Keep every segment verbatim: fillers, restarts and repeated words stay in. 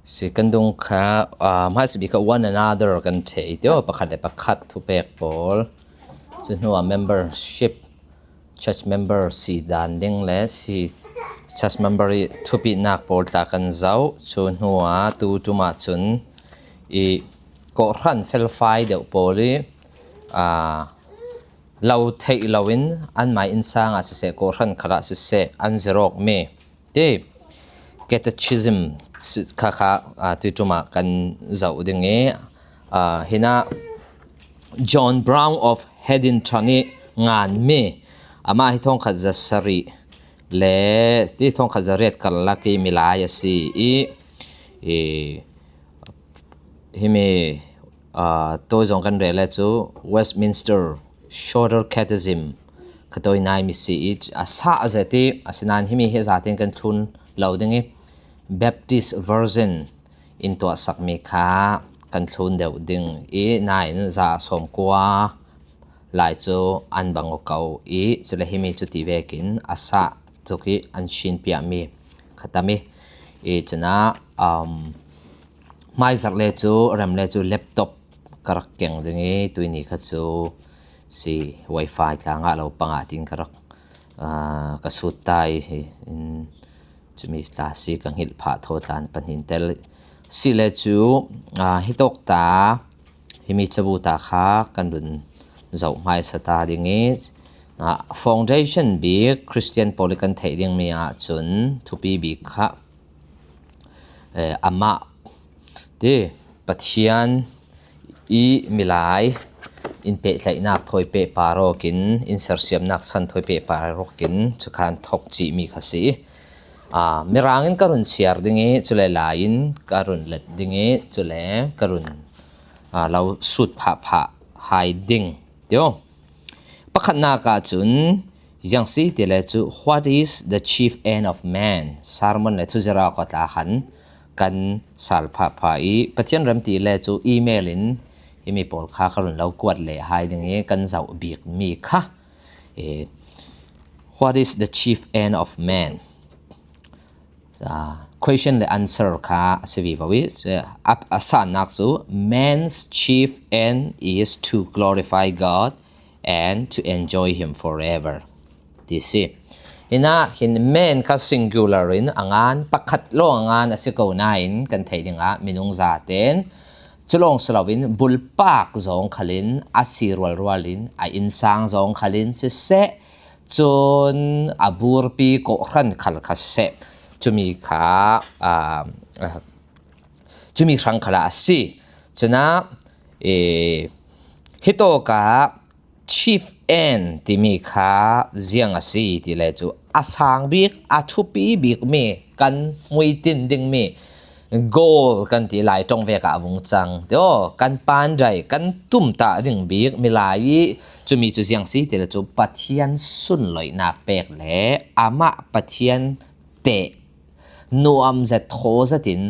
Si kan dung kha, ah, hmaisa bik kha one another kan thei tio, pakhat le pakhat thupek pawl. Chu hnuah membership, church member si dan ding le si church member i thupinak pawl tla kan zoh. Chu hnuah tu tumah cun i kawhhran felfai deuh pawl i, ah, lo theih loin anmai innsang ah siseh, kawhhran khalah siseh, an zirawkmi ti catechism si-, kha kha, ah, tuitumah kan zoh ding i, ah, hinah John Brown of Haddington i nganmi, amah hi thongkhat zasarih le ti thongkhat zariat karlak i milai a si i, i, himi, ah, tawi zong kan rel le cu Westminster Shorter Catechism kha tawi nai mi si i, a sah zet i, asinain himi hi zatin kan thlun lo ding i, Baptist version in tuahsakmi kha kan thlun deuh ding i, nain za sawmkua lai cu an bang aw ko i, cule himi cu ti vekin a sah tuk i an shinpiahmi kha tam i, i cunah, um, hmaizarh le cu rem le cu laptop ka rak keng ding i, tuini kha cu si wifi tla ngah lo pangah tin ka rak, ah, ka sut ta i, in cumi tla si ka hngilh phah thaw tla pahnih tel si le cu, ah, hitawk ta himi cabu ta kha kan run zoh hmaisa ta ding i, ah, foundation bik Christian pawl i kan theih dingmi ah cun thupi bik kha, eh, amah ti Pathian i milai in pehtlaihnak thawi pehpar awkin, in sersiamnak san thawi pehpar awkin cu khan thok cihmi kha si. Ah, Mirang in ka run siar ding i, cule lai in ka run let ding i, cule ka run, ah, lo sut phahphah hai ding tio. Pakhatnak ah cun ziang si ti le cu, "What is the chief end of man?" Sermon le thuzirh ah khuatla khan kan sal phahphah i, Pathian rem ti le cu email in himi pawl kha ka run lo kuat le hai ding i kan zoh bikmi kha, eh, "What is the chief end of man?" Ah, question le answer kha a si vivo i, a, a sannak cu, "Man's chief end is to glorify God and to enjoy Him forever," ti si. Hinah hin man kha singular in a ngan, pakhat lawng a ngan a si ko nain kan theih dingah minung zaten cu lawng si loin bulpak zong khalin a si rualrual in a innsang zong khalin siseh, cun a burpi kawhhran khal kha seh, cumi kha, ah, ah, cumi hrang khalah a si. Cunah, eh, hitawkah chief end timi kha ziang a si ti le cu a sang bik, a thupi bikmi kan hmuitin dingmi goal kan ti lai ṭong vek ah a vung cang. Tio, kan pandai, kan tumtah ding bik milai i cumi cu ziang si ti le cu Pathian sunloihnak pek le amah Pathian teh nuam zet thaw zetin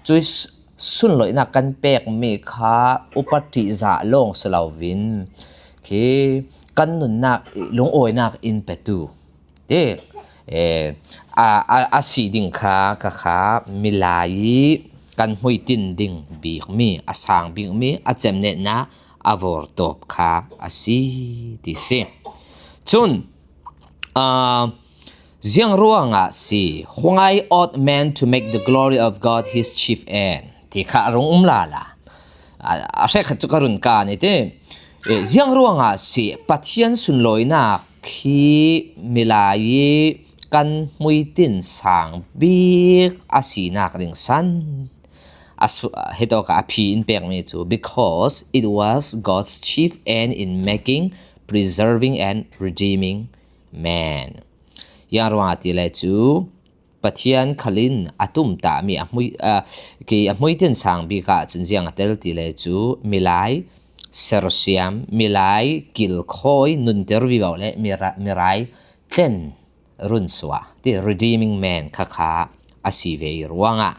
cui s-, sunloihnak kan pekmi kha upat ṭihzah lawng si loin khi kan nunnak i lungawinak in petu ti, eh, a, a, a si ding kha, kha, kha milai i kan hmuitin ding bikmi, a sang bikmi, a cemnetnak a vortawp kha a si ti si. Cun, ah, ziang ruangah si, "Why ought man to make the glory of God his chief end?" ti kha a rung um lala. A, a hrekkhat cu ka run kan i ti. Eh, ziang ruangah si Pathian sunlawinak khi milai i kan hmuitin sang bik a sinak ding san a su-, hitawk a phi in pekmi cu, "Because it was God's chief end in making, preserving and redeeming man." Ziang ruangah ti le cu Pathian khalin a tumtahmi a hmui, a, ki a hmuitin sang bik ah cun ziang a tel ti le cu milai sersiam, milai kilkhawi nunter vivo le mira-, mirai tlen runsuah ti redeeming man kha kha a si ve i ruangah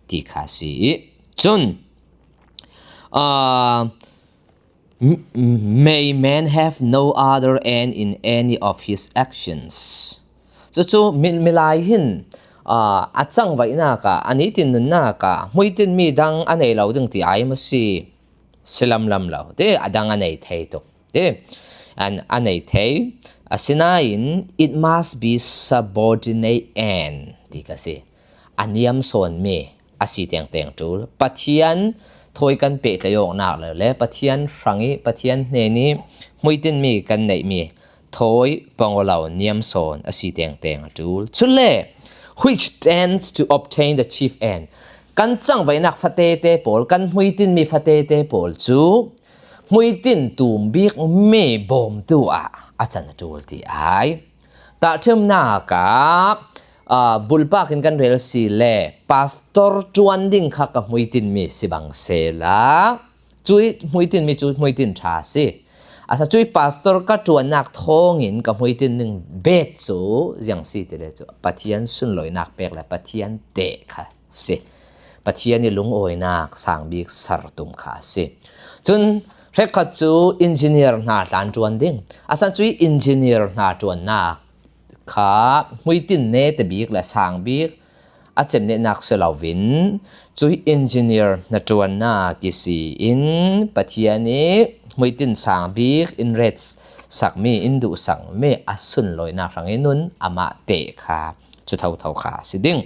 ti kha si i cun, ah, "M-, may man have no other end in any of his actions." Cucu mi-, milai hin a, a changvaihnak ah, a nitin nunnak ah hmuitin mi dang a nei lo ding ti ai maw si? Si lamlam lo. Ti, a dang a nei thei tuk. Ti, an, a nei thei. Asinain, it must be subordinate and ti ka si. A niam sawn mi a si tengteng tul. Pathian thawi kan pehtlaih awknak lo le Pathian hrang i, Pathian hnen i hmuitin mi kan neih mi thawi pang aw lo niam sawn a si tengteng a tul. Cule, which tends to obtain the chief end. Kan changvaihnak fatete pawl, kan hmuitin mi fatete pawl cu hmuitin tum bik mi bawmtu ah a can a tul ti ai. Tahṭhimnak ah, aa, bulpak in kan rel si le pastor ṭuan ding kha ka hmuitin mi si bang sela, cui hmuitin mi cu hmuitin ṭha si. Asa cui pastor ka ṭuannak thawngin ka hmuitin ning bet cu ziang si ti le cu Pathian sunloinak pek le Pathian teh kha si. Pathian i lungawinak sang bik ser tum kha si. Cun hrekkhat cu engineer hna tlan ṭuan ding. Asan cui engineer hna ṭuannak kha hmuitin nete bik le sang bik a cemnetnak si loin cui engineer hnaṭuannak i si in Pathian i hmuitin sang bik in ret sakmi, in duhsakmi a sunloinak hrang i nun amah teh kha cu thotho kha a si ding.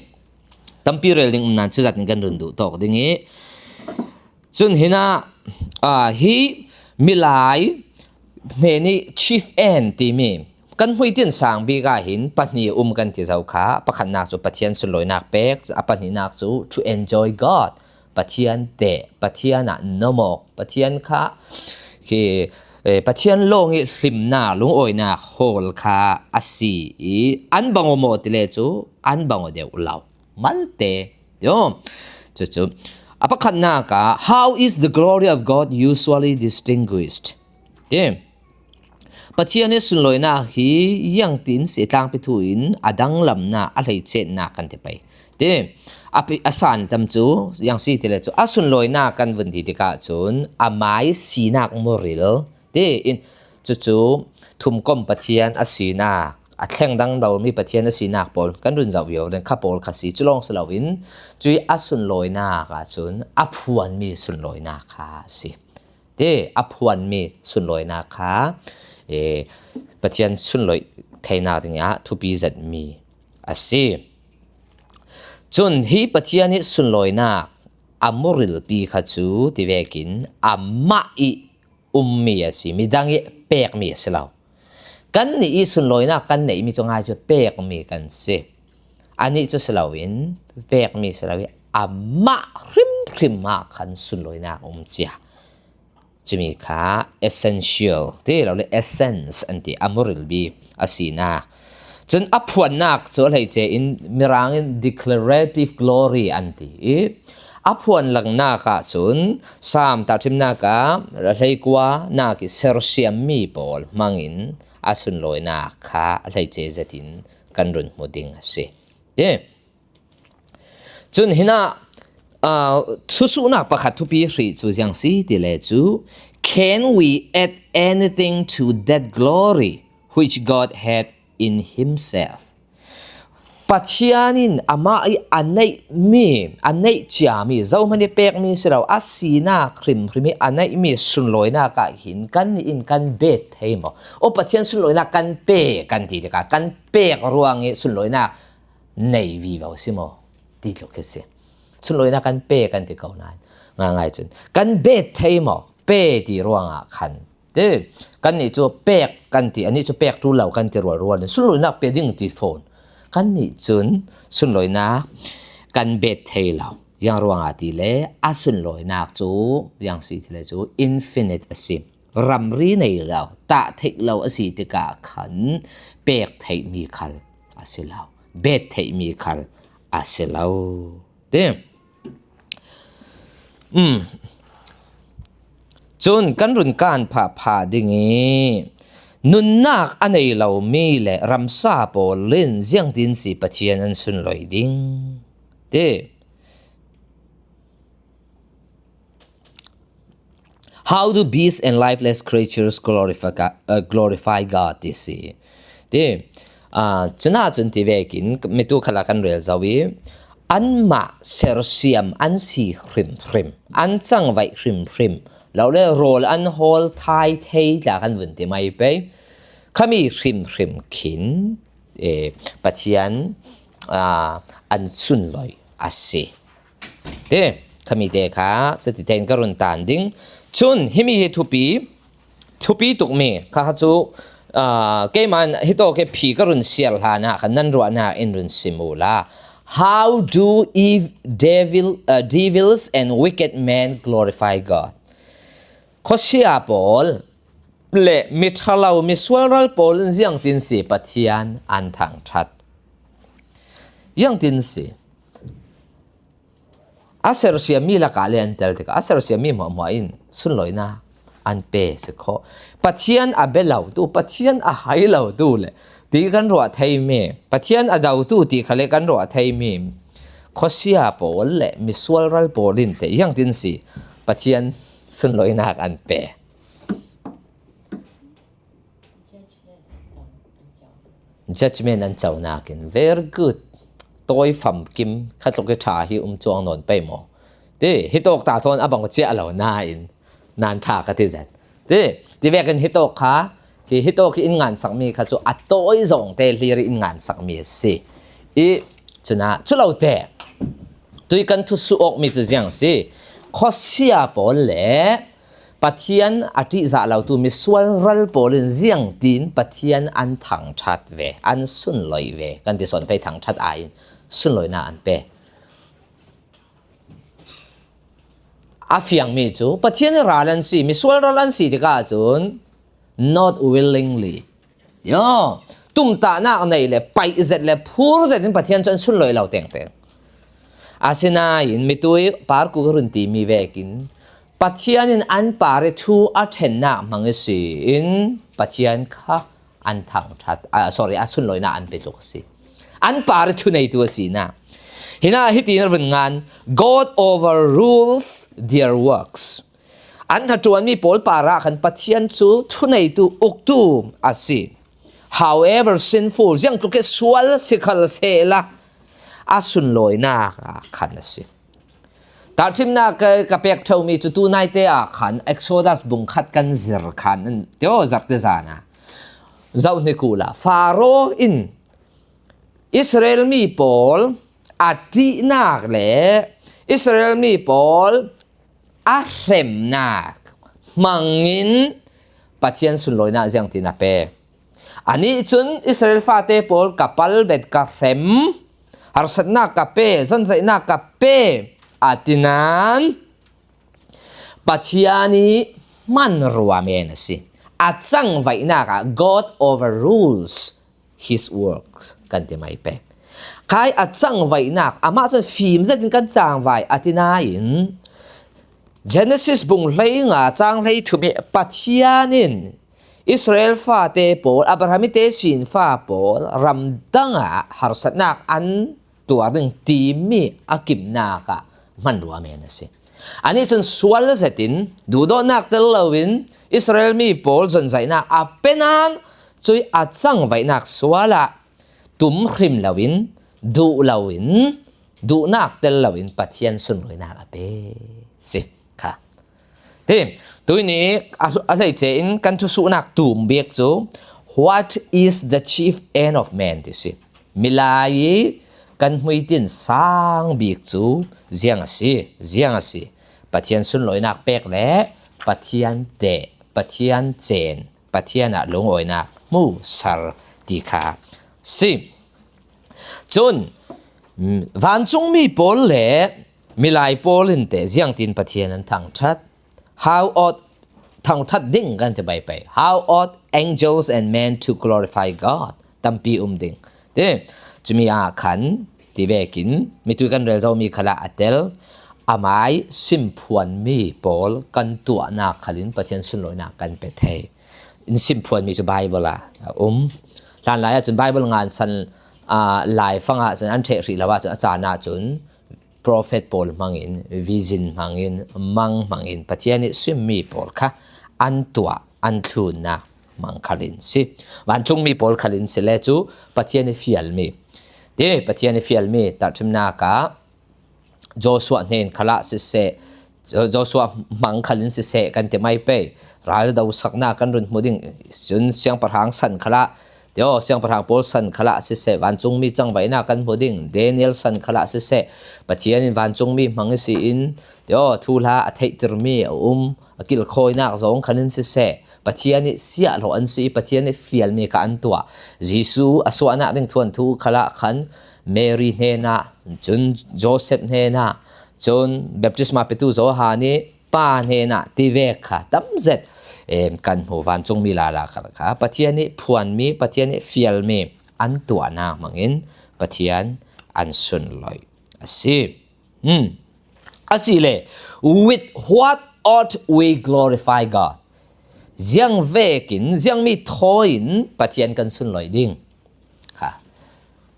Tampi rel ding um nan cuzat in kan run duh tawk ding i, cun hinah, aa, hi milai hnen i chief end timi kan hmuitin sang bik ah hin pahnih um kan ti zo kha. Pakhatnak cu Pathian sunloinak pek, a pahnihnak cu to enjoy God, Pathian teh, Pathian ah nomawk, Pathian kha khi, eh, Pathian lawng i hlimnak, lungawinak hawl kha a si i an bang aw maw ti le cu an bang aw deuh lo. Malte. Yo. Cucu. A pakhatnak ah, how is the glory of God usually distinguished? Ti. Pathian i sunloinak hi ziangtin si tlangpi thu in a danglamnak, a hleicetnak kan ti pei. Ti. A pi-, a san tam cu ziang si ti le cu a sunloinak kan vun ti tikah cun a mai sinak muril Ti in cucu thumkom Pathian a sinak, a thleng dang lomi Pathian a sinak pawl kan run zoh violin kha pawl kha si, cu lawng si loin cui a sunlawinak ahcun a phuanmi sunlawinak kha a si. Ti a phuanmi sunlawinak kha, eh, Pathian sunlawih theinak dingah thupi zetmi a si. Cun hi Pathian i sunlawinak a murilpi kha cu tivekin amah i ummi a si, midang i pekmi a si lo. Kannih i sunlawinak kan neihmi cu ngai cu pekmi kan si. Anih cu si loin pekmi si lo i amah hrimhrim ah khan sunlawinak a um cia. Cumi kha essential ti lo le essence an ti, a murilpi a sinak. Cun a phuannak cu a hleice in Mirang in declarative glory an ti i, a phuan langnak ahcun Saam tahṭhimnak ah hleikua nak i sersiammi pawl hmangin a sunlawinak kha a hleice zetin kan run hmu ding a si. Ti. Cun hinah, aa, thusuhnak pakhat thupi hrih cu ziang si ti le cu, can we add anything to that glory which God had in himself? Pathian in amah i a neihmi, a neih ciami, zohman i pekmi si lo, a sinak hrimhrim i a neihmi sunlawinak ah hin kannih in kan bet thei maw? Aw, Pathian sunlawinak kan pe kan ti tikah kan pek ruang i sunlawinak nei vivo si maw? Ti tluk khi si. Sunlawinak kan pe kan ti ko nain ngaingai cun kan bet thei maw? Pe ti ruangah khan ti. Kannih cu pek kan ti, anih cu pek ṭul lo kan ti rualrual in sunlawinak pe ding ti fawn. Kannih cun sunlawinak kan bet thei lo. Ziang ruangah ti le a sunlawinak cu ziang si ti le cu infinite a si. Ramri nei lo, tah theih lo a si tikah khan pek theihmi khal a si lo, bet theihmi khal a si lo. Ti. Um. Cun kan run kan phah phah ding i nunnak a nei lomi le ramsa pawl in ziangtin si Pathian an sunlawih ding? Ti. How do beasts and lifeless creatures glorify God, uh, glorify God? Ti si. Ti, Aa, cunah cun ti vekin mitu khalah kan rel zo i, anmah sersiam an si hrimhrim, an cangvaih hrimhrim, lo le rawl an hawl thai thei tla kan vun ti mai pei. Khami hrimhrim khin, eh, Pathian, aa, an sunloi a si. Te, khami te kha, cuti tein ka run tan ding. Cun, himi hi thupi, thupi tukmi, kha kha cu, aa, keimah in hitawk hi phi ka run siar hlan ah kha nan ruahnak in run sim u la. How do ev-, devil, uh, devils and wicked men glorify God? Khuasia pawl le miṭhalo, misualral pawl in ziangtin si Pathian an thangṭhat? Ziangtin si? A sersiammi lakah le an tel tikah a sersiammi hmuahhmuah in sunloinak an pe si khawh. Pathian a bia lotu, Pathian a hai lotu le ti kan ruah theimi, Pathian a dotu ti kha le kan ruah theimi khuasia pawl le misualral pawl in te ziangtin si Pathian sunloinak an pe? Judgment an conak in, very good. Tawi famkim khatluk i ṭha hi um cuang nawn pei maw? Ti, hitawk ta thawn a bang ciah lo nain, nan ṭha ka ti zet. Ti, ti vekin hitawk kha, hi, hitawk hi in ngansakmi kha cu a tawi zawngte hlir i in ngansakmi a si. I, cunah, cu lo te, tui kan thusuh awkmi cu ziang si. Khuasia pawl le Pathian a ṭihzah lotu misual ral pawl in ziangtin Pathian an thangṭhat ve, an sunloi ve, kan ti sawn pei, thangṭhat aiin sunloinak an pe. A fiangmi cu Pathian i ral an si, misual ral an si tikah cun not willingly, yo, tumtahnak nei le paih zet le phur zet in Pathian cu an sunloi lo tengteng. Asinain mitui par ku ka run timi vekin Pathian in an par i thu a ṭhennak hmang i si in Pathian kha an thangṭhat, ah, sorry, a sunloinak an pe tluk a si. An par i thuneitu a si na. Hinah hitin a run ngan, God overrules their works. An hnaṭuanmi pawl parah khan Pathian cu thuneitu, uktu a si. However sinful, ziangtluk i sual si khal sehla a sunloinak ah khan a si. Tahṭhimnak ka, ka pek ṭheumi cu tu naite ah khan Exodus bung khat kan zir khan, tio, zarte zana zoh hnik uhla, Faro in Israel mi pawl a ṭihnak le Israel mi pawl a hremnak hmangin Pathian sunloinak ziangtin a pe? Anih cun Israel fate pawl ka palbet, ka hrem, harsatnak ka pe, zonzaihnak ka pe, a ti nain Pathian i hmanrua men a si. A cangvaihnak ah God overrules his works kan ti mai pei. Khai a cangvaihnak, amah cun fim zetin kan cangvai a ti nain Genesis bung hleinga cang hleithum i Pathian in Israel fate pawl, Abraham i tesin fa pawl ramdang ah harsatnak an tuar ding timi a kimnak ah hmanrua men a si. Anih cun sual zetin, duhdawtnak tel loin Israel mi pawl zonzaihnak a pe nain cui a cangvaihnak sual ah tum hrim loin, duh loin, duhnak tel loin Pathian sunloinak a pe si kha. Hi, tuini a, a hleice in kan thusuhnak tum bik cu, what is the chief end of man? Ti si. Milai i kan hmuitin sang bik cu ziang a si, ziang a si. Pathian sunloinak pek le Pathian teh, Pathian cen, Pathian ah lungawinak hmu ser ti kha si. Cun, mm, vancungmi pawl le milai pawl in teh ziangtin Pathian an thangṭhat? How ought, thangṭhat ding kan ti pei pei. How ought angels and men to glorify God? Tampi um ding. Ti, cumi ah khan ti vekin mitui kan rel zomi khalah a tel, amai simphuanmi pawl kan tuahnak khalin Pathian sunloinak kan pe thei. In simphuanmi cu Bible ah a um. Hlanlai ah cun Bible ngansan, aa, laifang ah cun an ṭheh hrih lo ah cun a caan ah cun prophet pawl hmangin, vision hmangin, mang hmangin Pathian i simmi pawl kha an tuah, an thlunnak hmang khalin si. Vancungmi pawl khalin si le cu Pathian i fialmi. Ti, Pathian i fialmi tahṭhimnak ah Joshua hnen khalah siseh, Jo-, Joshua hmang khalin siseh kan ti mai pei. Raldo saknak kan run hmu ding, cun siangpahrang san khalah, tio, siangpahrang pawl san khalah siseh, vancungmi cangvaihnak kan hmu ding, Daniel san khalah siseh, Pathian in vancungmi hmang ihsin, tio, thuhla a theihtermi a um, a kilkhawinak zong khalin siseh, Pathian ih siahhlawh an si ih, Pathian ih fialmi kha an tuah. Jesuh a suahnak ding thuanthu khalah khan Mary hnenah, cun Joseph hnenah, cun baptisma petu Johan ih pa hnenah tivek kha tamzet, em, kan hmu. Vancungmi lala kha, kha Pathian ih phuanmi, Pathian ih fialmi an tuahnak hmangin Pathian an sunloih a si. Hmm. Asile, with what ought we glorify God? Ziang vekin, ziangmi thawi in Pathian kan sunloih ding? Kha.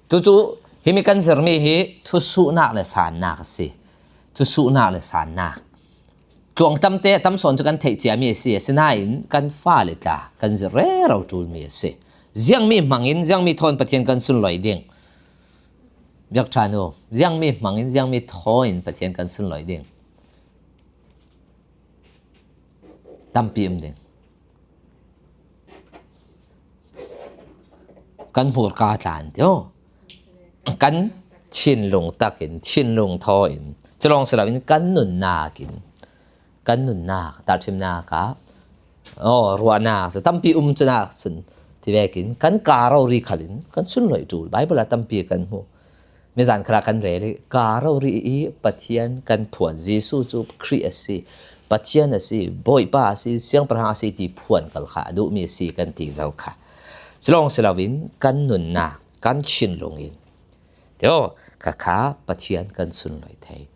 Tucu, himi kan zirmi hi thusuhnak le sannak a si. Thusuhnak le sannak. Tluang tamte, tam sawn cu kan theih ciami a si. Asinain kan fale tla kan zir rero ṭulmi a si. Ziangmi hmangin, ziangmi thawn Pathian kan sunloih ding? Biakṭhanu, ziangmi hmangin, ziangmi thawn Pathian kan sunloih ding? Tampi um ding. Kan hmurka tlan tio. Kan thinlung takin, thinlung thawn. Culawng si loin kan nunnak in. Kan nunnak, tahṭhimnak ah, aw, ruahnak, cu tampi um cunak cun, tivekin kan ka rori khalin kan sunloih ṭul. Bible ah tampi kan hmu. Mizan khalah kan rel ih, ka rori ih Pathian kan phuan. Jesuh cu Khrih a si, Pathian a si, Bawipa a si, Siangpahrang a si ti phuan kal kha a duhmi a si kan ti zo kha. Culawng si loin kan nunnak, kan thinlung in, tio, kha kha Pathian kan sunloih thei.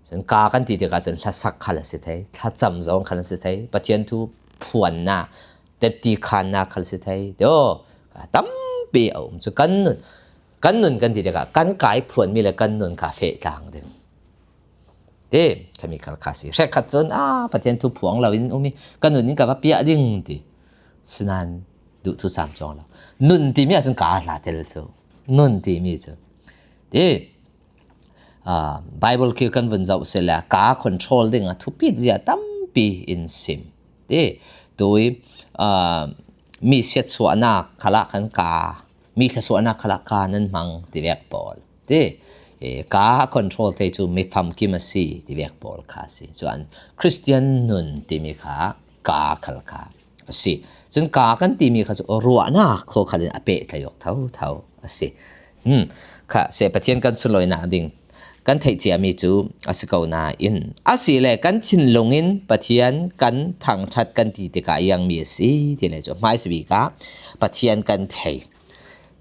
Cun ka kan ti tikah cun hlasak khal a si thei, thlacam zong khal a si thei, Pathian thu phuannak, tetti khannak khal a si thei. Tio, tampi a um. Cu kan nun, kan nun kan ti tikah kan ka ih phuanmi le kan nun kha feh tlang ding. Ti, khami khal kha si. Hrekkhat cun, a, Pathian thu phuang loin um ih, ka nun in ka va piah ding ti. Sinan duh thu sam cuang lo. Nun timi ahcun ka hla tel cu. Nun timi cu. Ti, a, Bible khi kan vun zoh si le, ka control ding a thupi zia tampi in sim. Ti, tui, a, mi siatsuahnak khalah kan ka, mi thlasuahnak khalah ka nan hmang tivek pawl. Ti, e, ka control thei cu mi famkim a si tivek pawl kha a si. Cun Christian nun timi kha ka khal kha a si. Cun ka kan timi kha cu ruahnak khaw khalin a pehtlai awk thotho a si. Hmm. Kha seh Pathian kan sunloihnak ding kan theih ciami cu a si ko nain, asile kan thinlung in Pathian kan thangṭhat kan ti tikah iangmi a si ti le cu hmaisabik ah Pathian kan thei.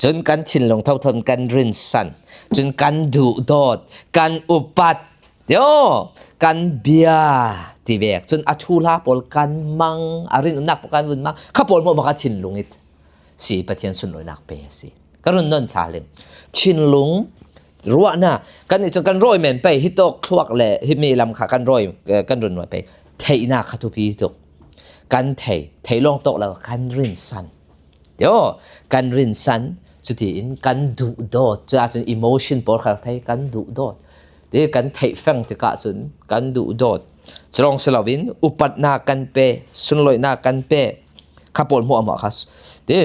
Cun kan thinlung thotho in kan rinsan, cun kan duhdawt, kan upat, tio, kan bia tivek, cun a thuhla pawl kan mang, a rinumnak pawl kan vun mang, kha pawl hmuahhmuah kha thinlung ih si, Pathian sunloihnak pe a si. Ka run nawn sa ling. Thinlung, ruahnak, kan nih cun kan rawi men pei, hitawk thluak le himi lam kha kan rawi, eh, kan run nawn pei. Theihnak kha thupi tuk. Kan thei, thei lawng tawk lo, kan rinsan. Tio, kan rinsan, cutiin kan duhdawt, cuah cun emotion pawl khal thei kan duhdawt. Ti kan theih feng tikah cun kan duhdawt. Culawng si loin upatnak kan pe, sunloihnak kan pe, kha pawl hmuahhmuah kha s-, ti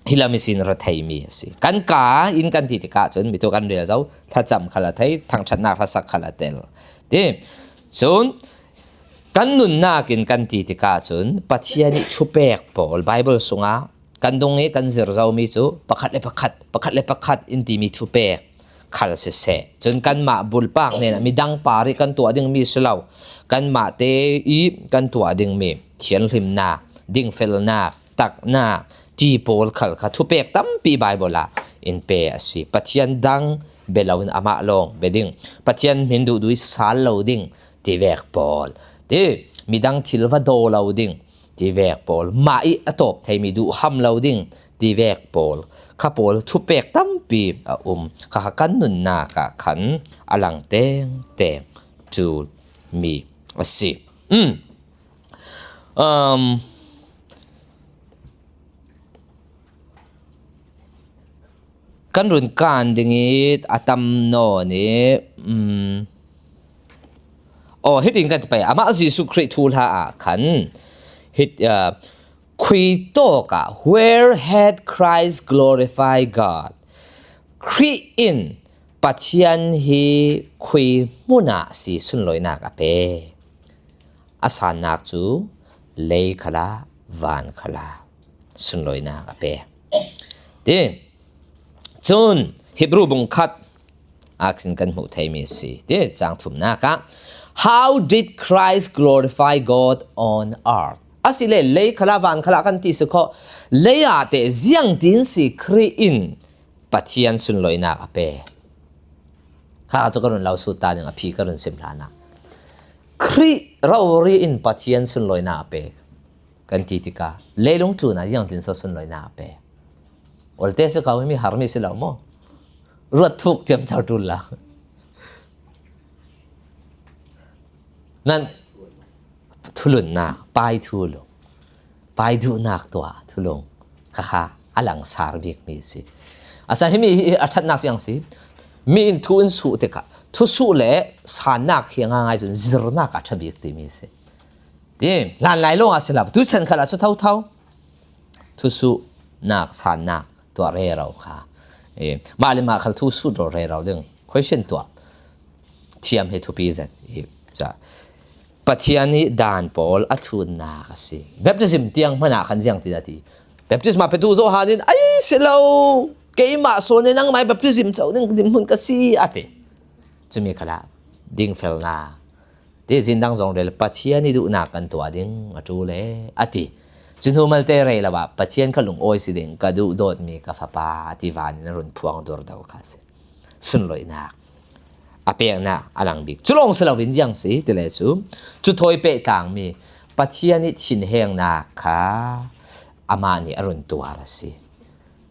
hi lam ihsin ra theimi a si. Kan ka in kan ti tikah cun mi tu kan rel zo, thlacam khal a thei, thangṭhatnak hlasak khal a tel. Ti cun kan nunnak in kan ti tikah cun Pathian ih thupek pawl Bible sungah kan dung ih kan zir zomi cu pakhat le pakhat, pakhat le pakhat in timi thupek khal siseh. Cun kanmah bulpak hnenah midang par ih kan tuah dingmi si lo, kanmah te ih kan tuah dingmi thianhlimnak, dingfelnak, taknak, ti pawl khal kha thupek tampi Bible ah in pe a si. Pathian dang bia loin amah lawng bia ding, Pathian hmin duhduh ih sal lo ding tivek pawl, ti midang thil va daw lo ding tivek pawl, mah ih a tawp theimi duhham lo ding tivek pawl, kha pawl thupek tampi a um. Kha kha kan nunnak ah khan a lang tengteng ṭul mi a si. Um, um, kan run kan ding i a tam nawn i, um, aw, hitin kan ti pei, amah Jesuh Khrih thuhla ah khan, hit, uh, khui tawk ah, "Where had Christ glorified God?" Khrih in Pathian hi khui hmun ah si sunlawinak a pe? A sannak cu lei khal ah, van khal ah sunlawinak a pe. Ti. Cun Hebru bung khat ah khin kan hmuh theimi a si. Ti, cang thumnak ah, "How did Christ glorify God on earth?" Asile lei khal ah, van khal ah kan ti si kho. Lei ah teh ziangtin si Khrih in Pathian sunlawinak a pe? Kha cu ka run lo sut ta ning, a phi ka run sim hlan ah. Khrih rori in Pathian sunlawinak a pe kan ti tikah, leilung tlun ah ziangtin so sunlawinak a pe? Olte si ko, himi harmi si lo maw? Ruat thuk ciamco ṭul la. Nan thulunnak, pai thulu, pai duhnak tuah thulung kha kha a langsar bikmi a si. A sa himi hi a ṭhatnak ziang si. Mi in thu in suh tikah thusuh le sannak hi a ngaingai cun zirnak a ṭha bik timi a si. Ti, hlanlai lawng ah si lo, tuchan khal ah cu thotho thusuhnak, sannak tuah rero kha, e, mah le mah khal thu sut raw rero ding, question tuah thiam hi thupi zet i ca. Pathian ih dan pawl a thlunnak a si. Baptism tiang hmanh ah khan ziang tin a ti? Baptisma petu Johan in, "Ai si lo, keimah sawn in nangmah ih baptism co ning dinhmun ka si," a ti. Cumi khal ah dingfelnak, ti, zin dang zong rel, Pathian ih duhnak kan tuah ding a ṭul e, a ti. Cu hnu malte rei lo ah, "Pathian kha lungawi si ding, ka duhdawtmi ka fapa," a ti, van in a run phuang durdo kha a si. Sunlawinak a peknak a lang bik. Cu lawng si loin ziang si ti le cu, cu thawi pehtlangmi Pathian ih thinhengnak kha amah nih a run tuar a si.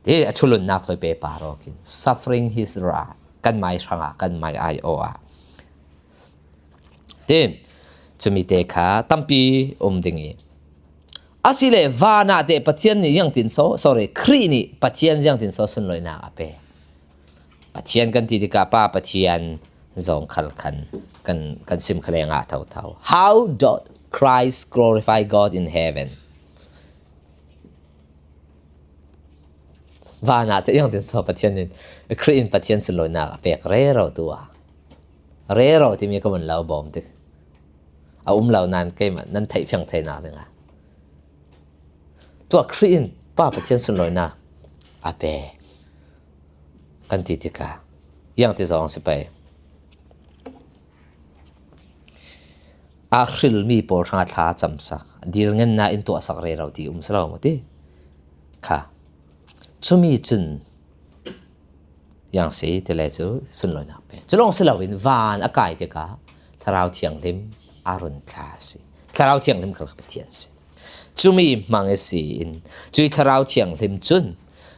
Ti, a thulunnak thawi pehpar awkin, suffering his wrath, kan mai hrangah, kan mai aiawh ah. Ti, cumi te kha tampi um ding i, asile van ah teh Pathian nih ziangtin so, sorry, Khrih nih Pathian ziangtin so sunlawinak a pe? Pathian kan ti tikah Pa Pathian zong khal khan kan, kan sim kha lengah thotho. "How did Christ glorify God in heaven?" Van ah teh ziangtin so Pathian in, Khrih in Pathian sunlawinak a pek rero tu ah? Rero timi ka vun lo bawm tik. A um lo nain keimah nan theih fiang theinak dingah, tuah Khrih in Pa Pathian sunlawinak a pe kan ti tikah, ziangtin zong si pei? A hrilmi pawl hrangah thla a camsak, dilngennak in tuahsak rero ti um si lo maw ti? Kha. Cumi cun ziang si ti le cu sunlawinak pe. Cu lawng si loin van a kai tikah Thlarau Thianghlim a run thla a si. Thlarau Thianghlim khal kha Pathian si. Cumi hmang i si in, cui Thlarau Thianghlim cun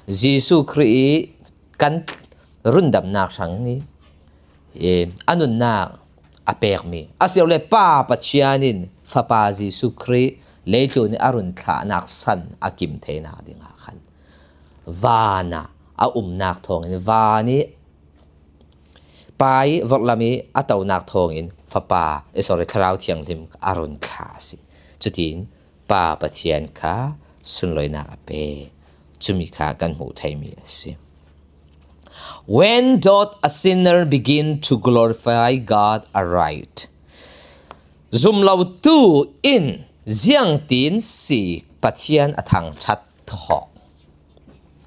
Jesuh Khrih ih kan rundamnak hrang i, i, a nunnak a pekmi, a si lo le Pa Pathian in Fapa Jesuh Khrih leitlun ih a run thlahnak san a kim theinak dingah khan van ah a umnak thawngin, van ih Pa ih vorhlam ih a tonak thawngin Fapa, eh, sorry, Thlarau Thianghlim a run thla a si. Cutin Pa Pathian kha sunlawinak a pe. Cumi kha kan hmuh theimi a si. "When doth a sinner begin to glorify God aright?" Zumlotu in ziangtin si Pathian a thangṭhat thawk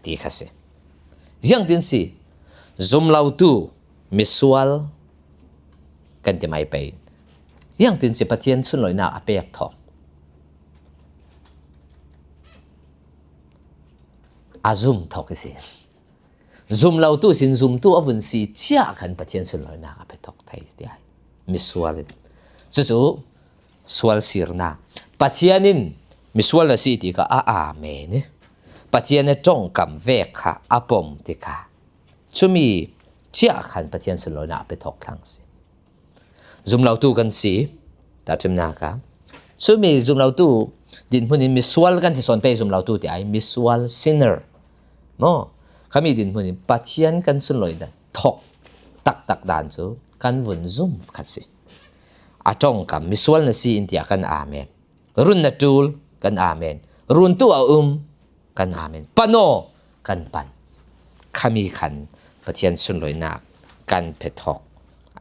ti kha si. Ziangtin si zumlotu, misual kan ti mai pei. Ziangtin si Pathian sunlawinak a pek thawk? A zum thawk i si. Zumlotu sin zumtu a vun si ciah khan Pathian sunlawinak a pe thawk thei ti ai. Misual in. Cucu sual sirnak. Pathian in misual na si tikah a amen i, Pathian a ṭongkam vek kha a pom tikah, cumi ciah khan Pathian sunlawinak a pe thawk thlang si. Zumlotu kan si, tahṭhimnak ah. Cumi zumlotu dinhmun in misual kan ti sawn pei, zumlotu ti ai, misual, sinner maw? Khami dinhmun in Pathian kan sunloihna thok taktak dan cu kan vun zum khat si. A ṭongkam misual na si in tiah kan amen. Run na ṭul kan amen. Runtu a um kan amen. Pan aw kan pan. Khami khan Pathian sunloihnak kan phe thok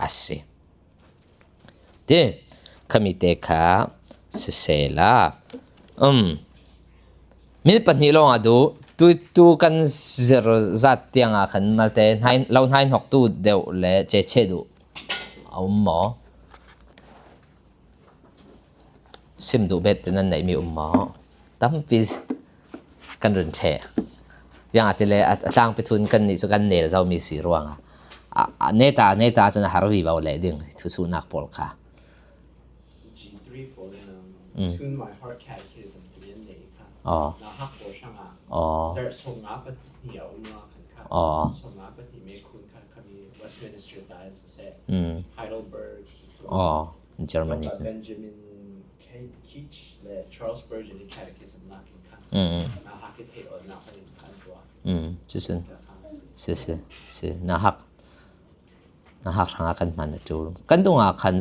a si. Ti, khami te kha sisela, um, minute pahnih lawng a duh, tu, tu kan zir zat tiang ah khan malte hnai, lo hnai hnok tu deuh le cece duh a um maw? Sim duh bet te nan neihmi um maw? Tampi kan run ṭheh. Ziangahtile a, a tlangpi thun kan nih cu kan nel zomi si ruangah a, a neta, neta cun a har vivo leh ding thusuhnak pawl kha. G three pawl in, um, Mm. Tune My Heart Catechism ti an nei kha. Aw. Nauhak pawl hrangah Aw. Zarh sawmnga pahnih a um a khan kha. Aw. Sawmnga pahnih me khun kha khami Westminster Diocese, Mm. Heidelberg, Aw, Germany. Doctor Benjamin K. Keach le Charles Spurgeon i Catechism nakin khan. Mm. Nauhak i theih awknak panin khan tuah. Mm, cucun. Kha kha si. Si, si, si. Nauhak. Nauhak hrangah kan hman a ṭul. Kan dungah khan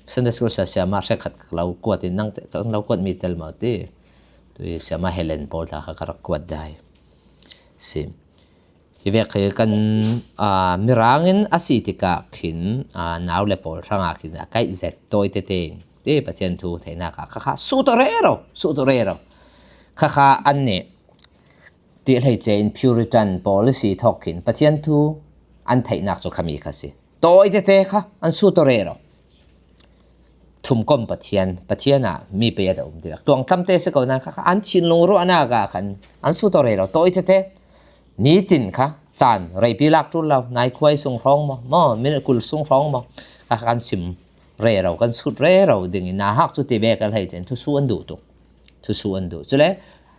Sunday school sia, siama hrekkhat ka lo kuat in nang te, ka lo kuat mi tel maw ti. Tui siama Helen pawl tla kha ka rak kuat dai. Si. Hi vek hi kan, aa, Mirang in a si tikah khin, aa, nau le pawl hrangah khin a kaih zet tawi tete in ti Pathian thu theihnak ah kha kha suhtaw rero, suhtaw rero. Kha kha an nih. Ti hleice in Puritan policy thawk khin Pathian thu an theihnak cu khami kha si. Tawi tete kha an suhtaw rero. Thumkom Pathian, Pathian ah mi pei a um ti. Tuang tlamte si ko nan kha, kha an thinlung ruahnak ah khan an suhtaw rero. Tawi tete. Nitin kha caan reipi lak ṭul lo, nai khuai sung hrawng maw, maw, minute kul sung hrawng maw, kha kan sim rero, kan sut rero ding in nauhak cu ti vek a hleice in thusuh an duh tuk. Thusuh an duh. Cule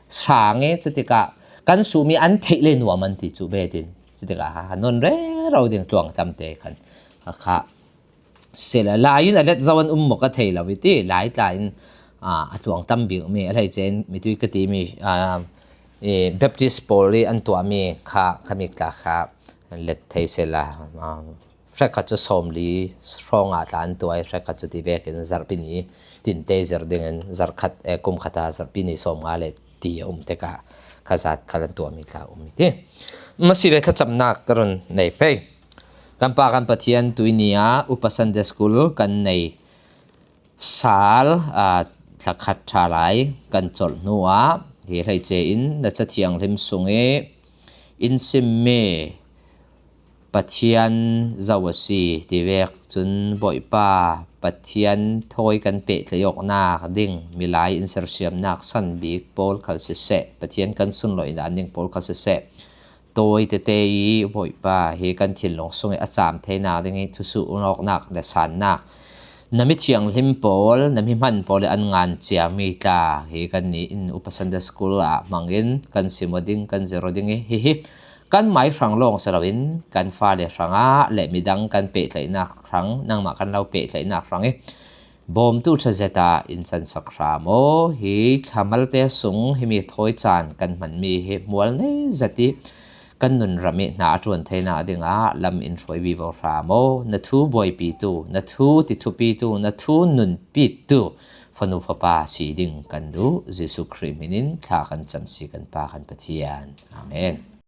sang i cutikah kan suhmi an theih le nuam an ti cu betin cutikah a non rero ding tuang tlamte khan a kha sila lai in a let zo an um maw ka thei lo i ti, lai tla in, aa, a tuang tam bik mi a hleice in mitui ka timi, aa, i Baptist pawl i an tuahmi kha, kha mik tla kha let thei sila, aa, hrekkhat cu sawmli hrawngah tla an tuah i hrekkhat cu ti vekin zarhpi ni tinte zir dingin zarhkhat, eh, kum khat ah zarhpi ni sawmnga le ti a um tikah kha zat khal an tuahmi tla a um i ti. Masi le thlacamnak ka run nei pei. Kan Pa kan Pathian, tuini ah Upa Sunday School kan nei sal, aa, thlakhat ṭha lai kan colh hnuah hi hleice in na Ca Thianghlim sung i in simmi Pathian zo a si ti vek cun Bawipa Pathian thawi kan pehtlaih awknak ding, milai in sersiamnak san bik pawl khal siseh, Pathian kan sunloihnak ding pawl khal siseh, tawi tete i Bawipa hi kan thinlung sung i a caam theinak ding i thusuh awknak le sannak na mi thianghlim pawl, na mi hman pawl i an ngan ciami tla hi kan ni in Upa Sunday School ah hmangin kan sim aw ding, kan zir aw ding i hihi kan mai hrang lawng si loin kan fale hrangah le midang kan pehtlaihnak hrang, nangmah kan lo pehtlaihnak hrang i bawmtu ṭha zet ah in cansak hram aw. Hi thla malte sung himi thawi caan kan hmanmi hi hmual nei zet i kan nunram i hna a ṭuan theinak dingah lam in hruai vivo hram aw. Na thu buaipitu, na thu tithupitu, na thu nunpitu fanu fapa si ding kan duh. Jesuh Khrih hmin in thla kan cam si kan Pa kan Pathian. Amen.